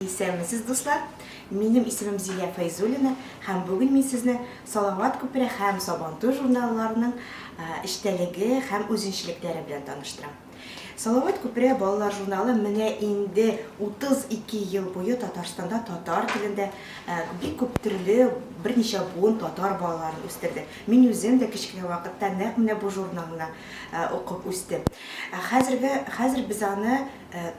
Исәнмесез, дуслар! Минем исемем Зилә Фәйзуллина һәм бүген мин сезне Салават күпере һәм Сабантуй журналларының эчтәлеге һәм үзенчәлекләре белән таныштырам. Салават күпере балалар журналы менә инде 32 ел буе Татарстанда татар телендә бик күп төрле берничә буын татар балаларын үстерде. Мин үзем дә кечкенә вакытта нәкъ менә бу журналны укып үстем. Хәзерге хәзер без аны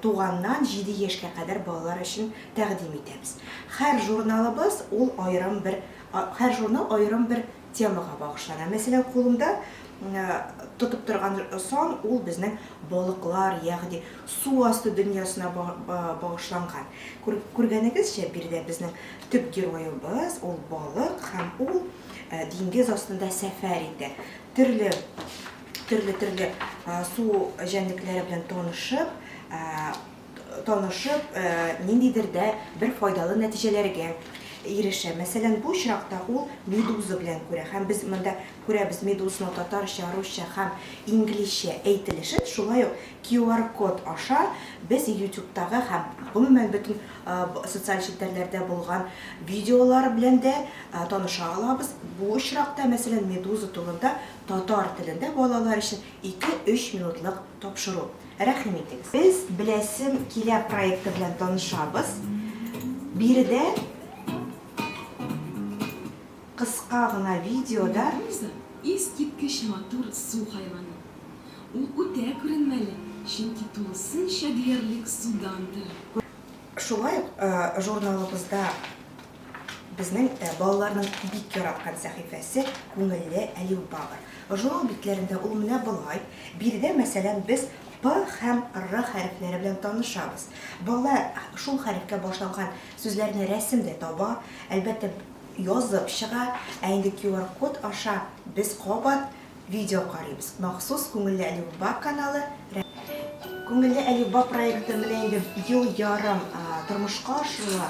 туганнан җиде яшькә кадәр балалар өчен тәкъдим итәбез. Һәр журналыбыз ул аерым бер һәр журнал аерым бер темага багышлана. Мәсәлән, кулымда тотып торган сан ул безнең балыклар, ягъни су асты дөньясына багышланган. Күргәнегезчә, биредә безнең төп героебыз ул балык һәм ул диңгез астында сәфәр итә. Төрле төрле-төрле су җәнлекләре белән танышып, танышып, ниндидер дә бер файдалы нәтиҗәләргә ирешә. Мәсәлән, бу очракта ул медуза белән күрә һәм без монда күрәбез медузаның татарча, русча һәм инглизчә әйтелешен, шулай ук QR-код аша без YouTube-тагы һәм гомумән бөтен социаль челтәрләрдә булган видеолар белән дә таныша алабыз. Бу очракта, мәсәлән, медуза турында Татар телендә балалар өчен ике-өч минутлык тапшыру. Рәхим итегез. Без Беләсем килә проекты белән танышабыз. Биредә кыска гына видеода. Медуза, искиткеч матур су хайваны. Ул үтә күренмәле, чөнки тулысынча диярлек судан тора. Шулай ук журналыбызда Безнең балаларның бик яраткан сәхифәсе Күңелле әлифба бар. Журнал битләрендә ул менә болай. Биредә, мәсәлән, без П һәм Р хәрефләре белән танышабыз. Бала шул хәрефкә башланган сүзләрне рәсемдә таба, әлбәттә, язып чыга, ә инде QR-код аша без кабат Видео карыйбыз. Махсус Күңелле әлифба каналы. Күңелле әлифба проекты менә инде ел ярым тормышка ашырыла.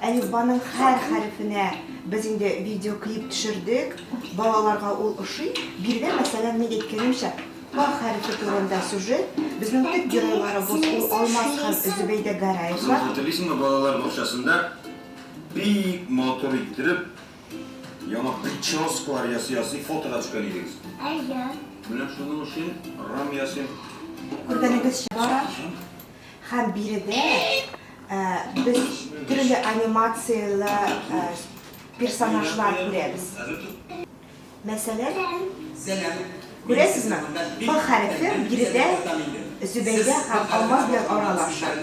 Әлифбаның һәр хәрефенә без инде видеоклип төшердек. Балаларга ул ошый. Биредә, мәсәлән, мин әйткәнемчә, П хәрефе турында сюжет. Безнең төп геройларыбыз ул Алмаз һәм Зөбәйдә Гәрәевлар. Хәтерлисеңме, балалар бакчасында бик матур иттереп Яңа прическалар ясый-ясый фотога төшкән идегез. Әйе. Менә шуның өчен рам ясыйм. Күргәнегезчә бара. Һәм биредә без төрле анимацияле персонажлар күрәбез. Мәсәлән, күрәсезме, П хәрефе биредә Зөбәйдә һәм Алмаз белән аралаша.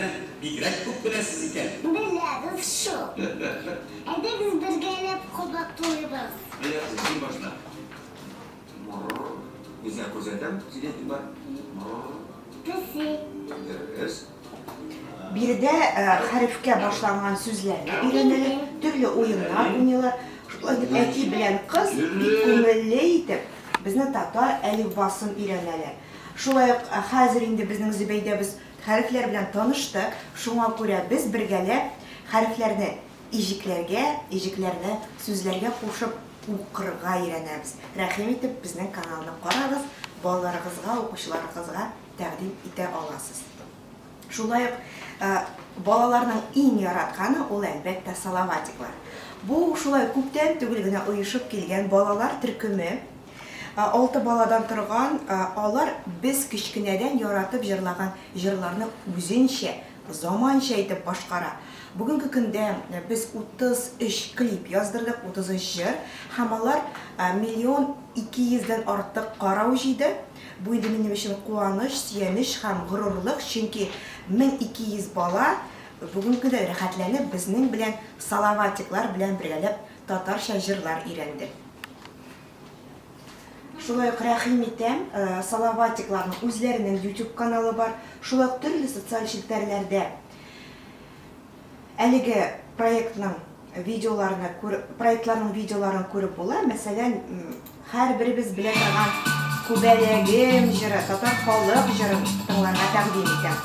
Бигрәк күп беләсез икән. Беләбез шул. Әйдәгез бергәләп кабатлыйбыз. Әйдә, кызым, син башла. Мин сиңа күрсәтәм, син әйт, бар. Песи. Дөрес. Биредә хәрефкә башланган сүзләрне өйрәнәләр, төрле уеннар уйныйлар. Шулай итеп, әти белән кыз бик күңелле итеп безнең татар әлифбасын өйрәнәләр. Шулай ук хәзер инде безнең Зөбәйдәбез хәрефләр белән танышты, шуңа күрә без бергәләп хәрефләрне иҗекләргә, иҗекләрне сүзләргә кушып укырга өйрәнәбез. Рәхим итеп безнең каналны карагыз, балаларыгызга, укучыларыгызга тәкъдим итә аласыз. Шулай ук балаларның иң яратканы ул, әлбәттә, салаватиклар. Бу шулай күптән түгел генә оешып килгән балалар төркеме. Алты баладан торган алар без кечкенәдән яратып җырлаган җырларны үзенчә, заманча итеп башкара. Бүгенге көндә без 33 клип яздырдык, 33 җыр, һәм алар миллион 200 дән артык карау җыйды. Бу инде минем өчен куаныч, сөенеч һәм горурлык, чөнки 1200 бала бүгенге көндә рәхәтләнеп безнең белән Салаватиклар белән бергәләп татарча җырлар өйрәнде. Шулай ук рәхим итәм, Салаватикларның үзләренең YouTube каналы бар, шулай ук төрле социаль челтәрләрдә Әлеге проектның видеоларны күр, проектларның видеоларын күреп була. Мәсәлән, һәрберебез белә торган Күбәләгем җыры, татар халык җырын тыңларга тәкъдим итәм.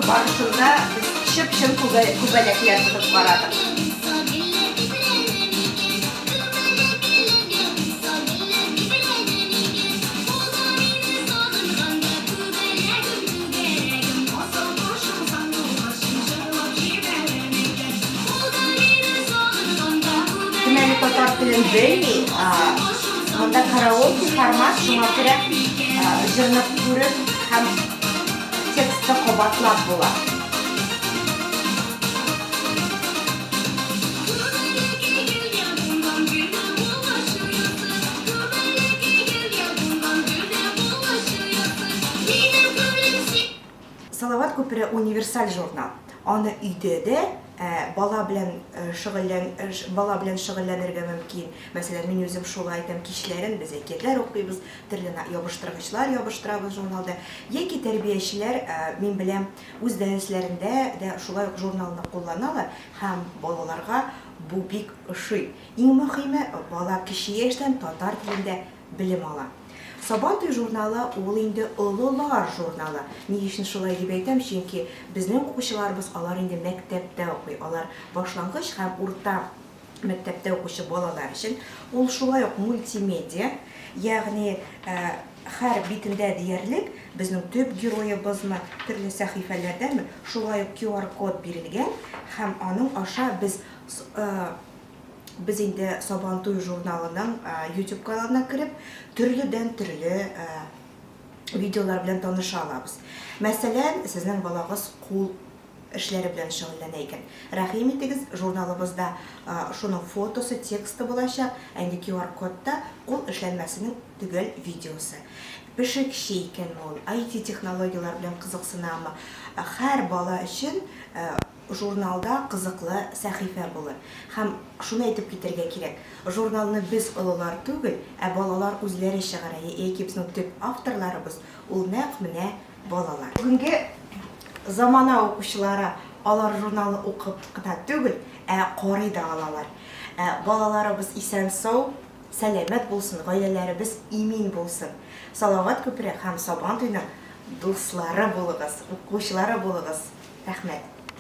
барышында без чып-чын күбәләкләр тотып карадык. Кем әле татар телен белми, монда караоке формат, шуңа күрә җырны күреп һәм текстны кабатлап була. Салават күпере универсаль журнал. Аны өйдә дә бала белән шөгыльлән бала белән шөгыльләнергә мөмкин. Мәсәлән, мин үзем шулай итәм, кичләрен без әкиятләр укыйбыз, төрле ябыштыргычлар ябыштырабыз журналда. Яки тәрбиячеләр, мин беләм, үз дәресләрендә дә шулай ук журналны кулланалар һәм балаларга бу бик ошый. Иң мөхиме, бала кече яшьтән татар телендә белем ала. Сабантуй журналы ул инде олылар журналы. Ни өчен шулай дип әйтәм, чөнки безнең укучыларыбыз алар инде мәктәптә укый. Алар башлангыч һәм урта мәктәптә укучы балалар өчен. Ул шулай ук мультимедиа, ягъни һәр битендә диярлек безнең төп героебызмы, төрле сәхифәләрдәме, шулай ук QR-код бирелгән һәм аның аша без Без инде Сабантуй журналының YouTube каналына кереп, төрледән-төрле видеолар белән таныша алабыз. Мәсәлән, сезнең балагыз кул эшләре белән шөгыльләнә икән. Рәхим итегез, журналыбызда шуның фотосы, тексты булачак, ә инде QR-кодта кул эшләнмәсенең төгәл видеосы. Пешекче икәнме ул, IT-технологияләр белән кызыксынамы, һәр бала өчен Журналда кызыклы сәхифә булыр. Һәм шуны әйтеп китәргә кирәк, журналны без олылар түгел, ә балалар үзләре чыгара, яки безнең төп авторларыбыз, ул нәкъ менә балалар. Бүгенге замана укучылары алар журналны укып кына түгел, ә карый да алалар. Балаларыбыз исән-сау, сәламәт булсын, гаиләләребез имин булсын. Салават күпере һәм Сабантуйның дуслары булыгыз, укучылары булыгыз. Рәхмәт.